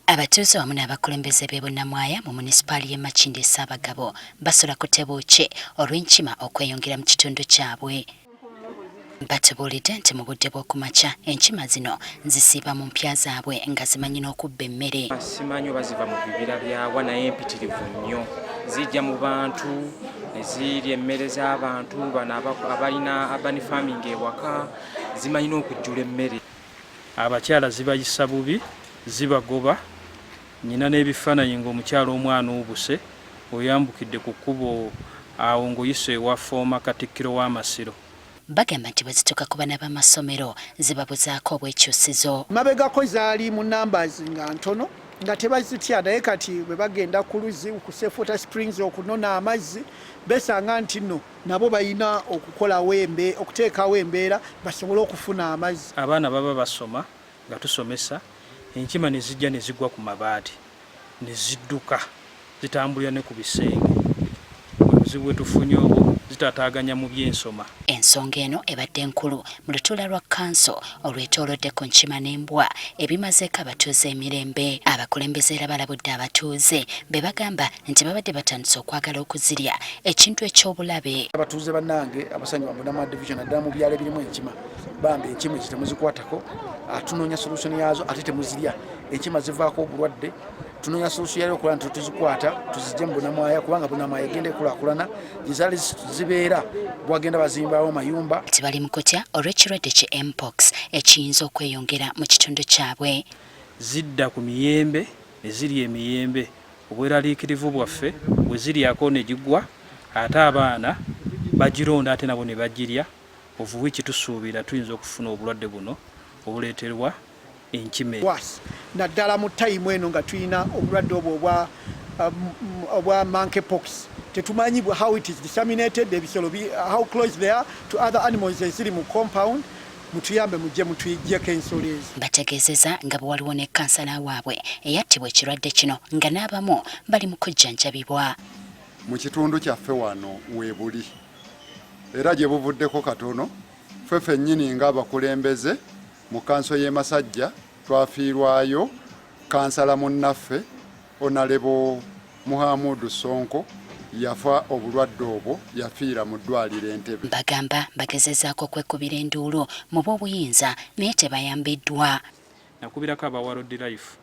Abatuuze wamu n'abakulembeze b'e Bunnamwaya mu munisipaali y'e Makindye Ssaabagabo basula ku tebuukye olw'enkima okweyongera mu kitundu kyabwe. Batubuulidde nti mu budde bw'okumakya enkima zino zisiiba mu mpya zaabwe nga zimanyi n'okubba emmere. Simanyi oba ziva mu bibira byawa naye mpitirivu nnyo. Zijja mu bantu ne zirya emmere z'abantu bano abalina urban farming ewaka zimanyi n'okujjula emmere. Abakyala zibayisa bubi, zibagoba. Nnyina n'ebifaananyi ng'omukyala omu anuubuse, oyambukidde ku kkubo awo ng'oyise ewa Former Katikkiro w'Amasiro. Bagamba nti bwe zituuka ku baana b'amasomero zibabuzaako obwekyusizo. Mabegako zaali mu numbers nga ntono nga tebazitya naye kati bwe bagenda ku luzzi ku Safe Water Springs okunona amazzi besanga nti nno nabo balina okukolawo embe okuteekawo embeera basobole okufuna amazzi. Abaana baba basoma nga tusomesa, enkima ne zijja ne zigwa ku mabaati ne zidduka zitambulira ne ku bisenge. Bwe buzibu bwe tufunye obwo, zitaataaganya mu by'ensoma. Ensonga eno ebadde nkulu mu lutuula lwa kkanso olwetoolodde ku nkima n'embwa ebimazeeko abatuuze emirembe. Abakulembeze era balabudde abatuuze be bagamba nti babadde batandise okwagala okuzirya ekintu eky'obulabe. Abatuuze bannange abasangibwa mu Bunamwaya Division naddala mu byalo ebirimu enkima, bambi enkima ezo temuzikwatako, tunoonya solution yaazo ate temuzirya. Enkima zivaako obulwadde, tunoonya solution yayo okulaba nti tuzikwata tuzigye mu Bunamwaya kubanga Bunamwaya egenda ekulaakulana gye zaali zibeera bwagenda bazimbawo amayumba. Nti bali mu kutya olw'ekirwadde ki Mpox ekiyinza okweyongera mu kitundu kyabwe. Zidda ku miyembe ne zirya emiyembe Obweraliikirivu bwaffe bwe ziryako ne gigwa ate abaana bagironda ate nabo ne bagirya of which tusuubira tuyinza okufuna obulwadde buno obuleeterwa enkima. Worse naddala mu time eno nga tulina obulwadde obwo obwa obwa monkey pox tetumanyi how it is disseminated ebisolo how close they are to other animals eziri mu compound. Mutuyambe mujje mutuyiggyeko ensolo ezo. Bategeezeza nga bwe waliwo ne kkansala waabwe eyattibwa ekirwadde kino nga n'abamu bali mu kujjanjabibwa. Mu kitundu kyaffe wano weebuli era gye buvuddeko katono ffe ffennyini ng'abakulembeze mu kkanso y'e Masajja twafiirwayo kkansala munnaffe Honalebo Muhamood Ssonko yafa obulwadde obwo yafiira mu ddwaliro Entebbe. Bagamba bagezezaako okwekubira enduulu mu b'obuyinza naye tebayambiddwa. Nakubirako aba World Life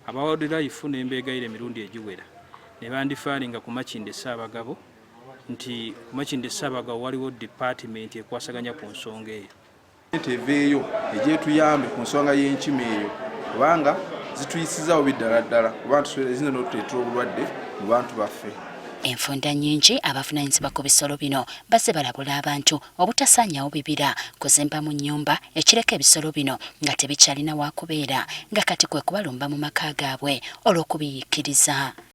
aba World Life ne mbeegayira emirundi egiwera ne bandifaalinga ku Makindye Ssaabagabo nti ku Makindye Ssaabagabo waliwo dipaatimenti ekwasaganya ku nsonga eyo. Gavumenti eveeyo ejje etuyambe ku nsonga y'enkima eyo kubanga zituyisizza bubi ddala ddala kuba ziyinza n'otuleetera obulwadde mu bantu baffe. Enfunda nnyingi abavunaanyizibwa ku bisolo bino bazze balabula abantu obutasaanyawo bibira kuzimbamu nnyumba ekireka ebisolo bino nga tebikyalina waakubeera nga kati kwe kubalumba mu maka gaabwe olw'okubiyikkiriza.